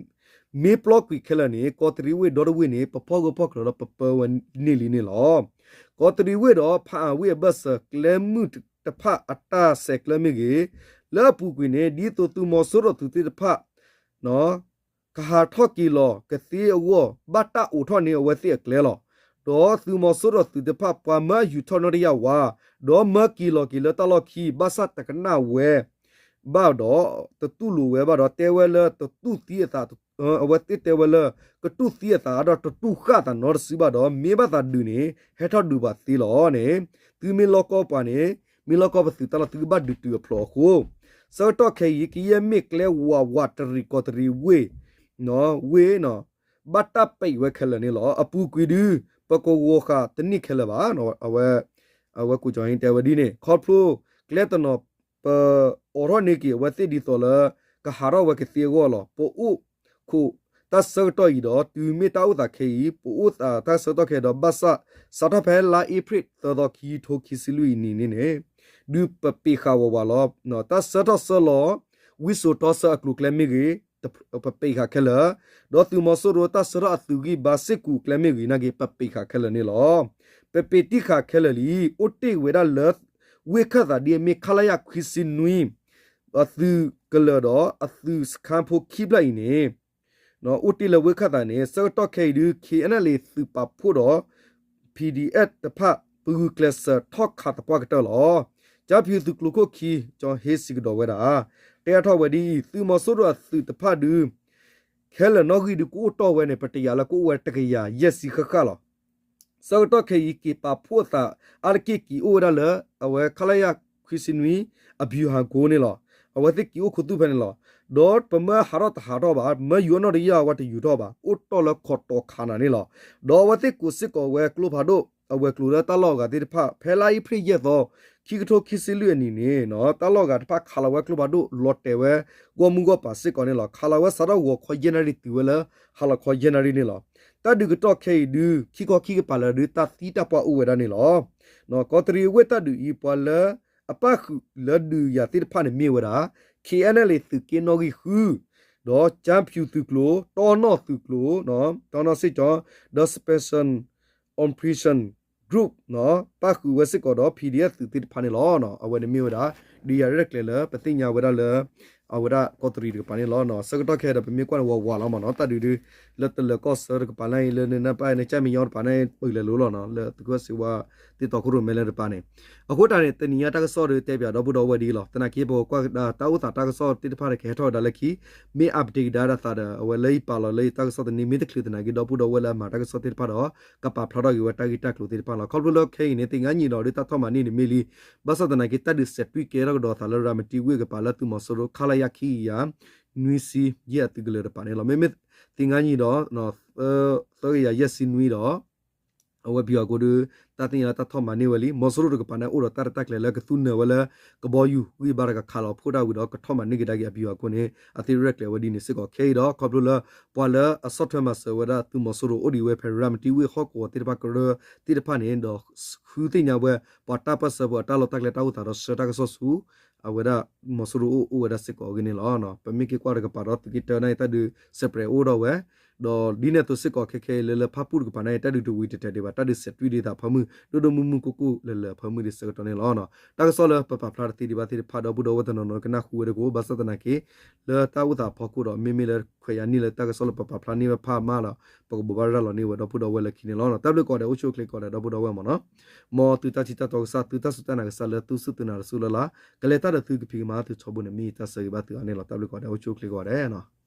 မ့ၢ်ပျီကွံာ်ခဲလၢာ်န့ၣ် ကီးတရံးဝ့ၢ်ဒီတဝ့ၢ်န့ၣ် ပဖီၣ်ဂၢၢ်ဖီၣ်ကျၢၤဒီးပပၢဝဲန့ၢ်လံန့ၣ်လီၤ. ကီးတရံးဝ့ၢ်ဒီးဖၣ်အၣ်ဝ့ၢ်အဘၢၣ်စၢၤ ကျဲမုၢ်တဖၣ်အတၢ်ဆဲးကျၢမ့ၢ်ဂ့ၤ, လၢအပူၤကွံာ်န့ၣ် ဒ်သိးသုးမီၤစိရိၤသုးသ့ၣ်တဖၣ် ကဟးထီၣ်က့ၤလီၤကသ့အဂီၢ် ဘၣ်တၢ်အိးထီၣ်န့ၢ်အဝဲသ့ၣ်အကျဲလီၤ. ဒီးသုးမီၤစိရိၤသုးတဖၣ် ပှၤမၢအယူၤထီၣ်နီၣ်တယၢ်ဝါ, ဒီးမၢက့ၤလီၤက့ၤလၢတၢ်လီၢ်ခံ ဘၣ်ဆၣ်တကနၣ်ဝဲဘၣ်ဒီး တတူၢ်လိာ်ဝဲဘၣ်ဒီး တဲဝဲလၢတတူၢ်သံအသး, အဝဲသ့ၣ်တဲဝဲလၢ ကတူၢ်သံအသးဒီးတတူၢ်ဃၣ်အသးနီတစုဘၣ်ဒီး မ့ၢ်ဘၣ်သးဒုးန့ၣ် ဟဲထီၣ်ဒုးဘၣ်သ့လီၤန့ၣ်, သုမ့ၢ်လီၢ်ကီၢ်ပှၤန့ၣ် မ့ၢ်လီၢ်ကီၢ်ပသုးတၢ်လီၢ်သုကဘၣ်ဒုးတုၤအဖျိးအဃိ, ဆၢကတီၢ်ခဲအံၤ ကယဲၢ်မ့ၢ်ကျဲဝးဝးတရံးကီးတရံးဝ့ၢ် ဝ့ၢ် ဘၣ်တၢ်ပဲာ်ဝဲခဲလၢာ်န့ၣ်လီၤ. အပူၤကွံာ်ဒုး ပကဝီၤဃာ်တန့ၢ်ခဲလၢာ်ဘၣ်. အဝဲ အဝဲကိးကၠီဟ့တဲဝဲဒ်န့ၣ် ခီဖျိကျဲတနီၤ ပအိးထီၣ်န့ၢ်က့ၤအဝဲသ့ၣ်ဒ်သိးလၢ ကဟးထီၣ်ဝဲကသ့အဂီၢ်လီၤ. ပအိၣ်ခိးတၢ်ဆၢကတီၢ်အံၤဒီး တုၤမ့ၢ်တၢ်အိၣ်သးခဲအံၤ ပအိၣ်သးတၢ်ဆၢကတီၢ်ခဲအံၤဒီး ဘၣ်ဆၣ် စးထီၣ်ဖဲလါအ့ဖြ့ၣ်သၢသီ ခံကထိခံဆံလွံၢ်အနံၣ်န့ၣ်န့ၣ် ဒုးပပ့ၤဃာ်ဝးဝးလီၤ. တၢ်ဆၢထီၣ်ဆၢလီၤ ဝံစိာ်တီဆၢအကျိၤအကျဲမ့ၢ်ဂ့ၤ ပပ့ၤဃာ်ခဲလၢာ်, ဒီးသုးမီၤစိရိၤတၢ်ဆၢထီၣ်အသုးဂံၢ်ဘါစ့ၢ်ကီးအကျဲမ့ၢ်ဂ့ၤနာ်က့ ပပ့ၤဃာ်ခဲလၢာ်န့ၣ်လီၤ. ပပ့ၤတံၢ်ဃာ်ခဲလၢာ်လံ အိၣ်တ့ၢ်ဝဲဒၣ်လၢ ဝ့ၢ်ခၢၣ်သးဒ်အမ့ၢ် ခလရ ခွံဆံနွံ အသုးကလၢၤဒီး အသုးစခန်းဖိခံဖျၢၣ်အံၤန့ၣ် အိၣ်တ့ၢ်လၢဝ့ၢ်ခၢၣ်သးန့ၣ် ဆၢကတီၢ်ခဲအံၤဒုး ခ့ၣ်အဲၣ်နဲၣ်လ့ၣ် သုးပာ်ဖှိၣ်ဒီး ပီႇဒီအ့ၣ် တဖၣ် ပဂုာ်ကျဲးစၢးထီၣ်ခးသပှၢ်ကတၢၢ်လီၤ. ကၠၢဖၠူသုးကျိၤခိၣ်ခံ ကၠီဟ့စံးကဒီးဝဲဒၣ် တဲအါထီၣ်ဝဲဒ်အံၤ သုးမီၤစိရိၤအသုးတဖၣ်ဒုး ခဲလၢာ်နီၣ်ဂံၢ်ဒုးကအိၣ်တီၢ်ဝဲန့ၣ် ပတယၤလၢကအိၣ်ဝဲတကယၤယဲၢ်ဆံဃၣ်ဃၣ်လီၤ. ဆၢကတီၢ်ခဲအံၤ က့ၤပာ်ဖှိၣ်အသးအါတက့ၢ်က့ၤအိၣ်ဝဲဒၣ်လၢ အဝဲ ခလရ ခွံဆံနွံ အဗျူဟာကုန်းန့ၣ်လီၤ. အဝဲသ့ၣ်က့ၤအိၣ်ခိးသူၣ်ဖဲန့ၣ်လီၤ. ဒီးပမၢဟးထီၣ်တဟးထီၣ်ဘၣ်, မၢယူၤအနီၣ်တယၢ်ဝဲတယူၤထီၣ်ဘၣ်, အိၣ်တီၢ်လၢခီၣ်တီခးနၤန့ၣ်လီၤ. ဒီးအဝဲသ့ၣ်ကိးစ့ၢ်ကီးဝဲကျိဖးဒိၣ် အဝဲၤကျိၤလၢတၢ်လီၢ်အဂၤသ့ၣ်တဖၣ် ဖဲလါအ့ဖြ့ၣ်ယဲၢ်သီ ခံကထိခံဆံလွံၢ်အနံၤန့ၣ် တၢ်လီၢ်ဂၤတဖၣ်ခးလီၤဝဲကျိဖးဒိၣ် လီၤတဲာ်ဝဲ ဂီၢ်မုၢ်ဂီၢ်ပၤစ့ၢ်ကီးန့ၣ်လီၤ. ခးလီၤဝဲစးထီၣ်ဂီၤခီယဲၢ်နၣ်ရံၣ်တုၤဝဲလၢ ဟါလီၤခီယဲၢ်နၣ်ရံၣ်န့ၣ်လီၤ. တၢ်ဒုးကတီၢ်ခဲအံၤဒု ခံခီခံကပၤလၢဒု တၢ်သံတၢ်ပှၢ်အိၣ်ဝဲဒၣ်န့ၣ်လီၤ. ကီးတရံးအဝ့ၢ်တၢ်ဒုးအံၤ ပှၤလၢအပၣ်ဃုာ်လၢဒုးယၤသ့ၣ်တဖၣ်န့ၣ်မ့ၢ်ဝဲဒၣ် ခ့ၣ်အဲၣ်နဲၣ်လ့ၣ် သုးက့နီၣ်ဂံၢ်ဃု ဒီးကၠၢဖၠူသုးကျိၤ တီနီၣ်သုးကျိၤ တီနီၣ်စ့ၣ်ကၠီ ဒီး Special Operation Group ပၣ်ဃုာ်ဝဲစ့ၢ်ကီးဒီး ပီၣ်ဒံၣ်အဲၣ်သုးသ့ၣ်တဖၣ်န့ၣ်လီၤ. အဝဲန့ၣ်မ့ၢ်ဝဲဒၣ် ဒုးယၤရဲၣ်ကျဲၤလၢပသ့ၣ်ညါဝဲဒၣ်လၢ အဝဲဒၣ်ကီးတရံးတကပၤန့ၣ်လီၤ. ဆၢကတီၢ်ခဲအံၤဒီး ပမ့ၢ်ကွၢ်န့ၣ် ဝးဝးလီၤမ့ၢ်နီၤ တၢ်ဒုးဒု လၢတလၢၤကီၢ်ဆၢတကပၤလၢအံၤ လၢနနၢ်ပၢၢ်န့ၣ် ကၠၢ်မဲာ်ညါတကပၤန့ၣ် ပၢၢ်လဲၤလိၤလီၤနီၤ လၢသုးခိၣ်စ့ဝါ သ့ၣ်တီခိၣ်ရိၣ်မဲလၢတကပၤန့ၣ် အဃိတၢ်န့ၣ် တနံၤညါတၢ်ကစီၣ်ဒီးတဲပၠးဒီပုၢ်ဒီဝဲၢ်ဒ်အံၤလီၤ. သနာ်က့ ပကကွၢ်ကဒါတၢ်အိၣ်သးတၢ်ကစီၣ်သ့ၣ်တဖၣ်န့ၣ် ကဟဲထီၣ်ဝဲဒၣ်လၢခံ မ့ၢ် update ကဒါဒၣ်သးဒီး အဝဲလၢယပာ်လီၤလၢယတၢ်ကစီၣ်သန့မ့ၢ်တချုးသနာ်က့ ဒီပုၢ်ဒီဝဲၢ်လၢအမၤတၢ်ကစီၣ်သ့ၣ်တဖၣ်ဒီး ကပာ်ဖျါထီၣ်က့ၤဝဲတၢ်ဂ့ၢ်တၢ်ကျိၤသ့ၣ်တဖၣ်လီၤ. ခီဖျိလၢခဲအံၤန့ၣ် သ့ၣ်ညါနံၣ်ဒီးဒုတၢ်ထီၣ်မၤန့ၢ်န့ၣ်မ့ၢ်လံ. ဘၣ်ဆၣ်သနာ်က့ တၢ်ဒုးစဲးတွံၢ်ကဲထီၣ်ကဒီးသးလၢရၤမတံဝ့ၢ်ကပၤလၢသုးမီၤစိရိၤ ခလရ ခံကယၤ နွံဆံ ယဲၢ်အသုးကလၢၤတကပၤန့ၣ်လီၤ. မ့မ့ၢ်သ့ၣ်ညါနံၣ်ဒီး သၢကယၤယဲၢ်ဆံနွံဒီး အဝဲပယီၤအကိးဒု တၢ်သ့ၣ်ညါလၢတၢ်ထီၣ်မၤန့ၢ်ဝဲလံ. မီၤစိရိၤတကပၤန့ၣ် အိၣ်ဒီးတၢ်ရဲၣ်တၢ်ကျဲၤလၢကသူနၢၤဝဲလၢ ကဘီယူၤ ဂံၢ်ဘါတကခးလီၤဖှိၣ်တၢ်ဝံၤဒီး ကထီၣ်မၤန့ၢ်က့ၤဒၣ်က့ၤအပယီၤအကိးန့ၣ် အသ့ရဲၣ်ကျဲၤဝဲဒ်န့ၣ်စ့ၢ်ကီး ခဲအံၤဒီး ခီဖျိလၢ ပှၤလၢအဆီၣ်ထွဲမၤစၢၤဝဲဒၣ်သုးမီၤစိရိၤအိၣ်ဒံးဝဲဖဲရၤမတံဝ့ၢ်ဟီၣ်ကဝီၤသ့ၣ်တဖၣ်ကရၢသ့ၣ်တဖၣ်န့ၣ် ဒီးဃုသ့ၣ်ညါဝဲ ပှၤတၢ်ပၢၢ်ဆၢဖိအတၢ်လီၢ်တၢ်ကျဲတၢ်အိၣ်သးဒီးဆှၢတၢ်ကစီၣ်ဆူ အဝဲဒၣ်မီၤစိရိၤအိၣ်အိၣ်ဝဲဒၣ်စ့ၢ်ကီးအဂ့ၢ်န့ၣ်လီၤ. ပမ့ၢ်က့ၤကွၢ်တကပၤဒီးသုးက့တၢန့ၣ် တၢ်ဒုးစဲးပြဲးအိၣ်ဒီးဝဲ ဒီးဒ်န့ၣ်အသိးစ့ၢ်ကီးခဲခဲအံၤလၢ လၢဖၣ်ပူၣ်တကပၤန့ၣ် တၢ်ဒုးတဝံၤတတဲာ်ဒံးဘၣ် တၢ်ဒုးစဲးတွံၢ်ဒံးသးဖၢမုၢ် ဒိၣ်ဒိၣ်မုၢ်မုၢ်ကိၢ်ကိၢ်လၢၤလၢၤအဖၢမုၢ်ဒ်ဆၢကတီၢ်န့ၣ်လီၤ. တၢ်ကစီၣ်လၢပပာ်ဖျါတသ့ဒံးဘၣ်သ့ၣ်တဖၣ်ဒီပုၢ်ဒီဝဲၢ်တနီၤနီၤကနၣ်ဃုဝဲဒၣ်ကအိၣ် ဘၣ်ဆၣ်သနာ်က့ လၢတၢ်အိၣ်သးအဖီခိၣ်ဒီး မ့မ့ၢ်လၢခွဲးယာ်နံၣ်လၢတၢ်ကစီၣ်လၢပပာ်ဖျါန့ၢ်ဝဲဖးမးဒီး ပကဘိးဘၣ်ရၤလီၤန့ၢ်ဝဲဒီပုၢ်ဒီဝဲၢ်လၢခံန့ၣ်လီၤ. တၢ်ဘျုးကိးဂၤဒဲး အိၣ်ဆူၣ်အိၣ်ချ့ကိးဂၤဒဲး ဒီပုၢ်ဒီဝဲၢ်မ့ၢ်နီၤ မ်သုတၢ်ထံတၢ်တီကစၢ် သုတၢ်စူၢ်တၢ်နာ်ကစၢ်လၢသုစူၢ်သုနာ်တစူၢ်လၢ်လၢ် ကလဲၤတၢ်ဒီးသုကဖံးကမၤသုထီဘိန့ၣ် မ့ၢ်ယတၢ်ဆၢဂ့ၤဘၣ်သုအါန့ၣ်လီၤ. တၢ်ဘျုးကိးဂၤဒဲး အိၣ်ဆူၣ်အိၣ်ချ့ကိးဂၤဒဲးနီၤ.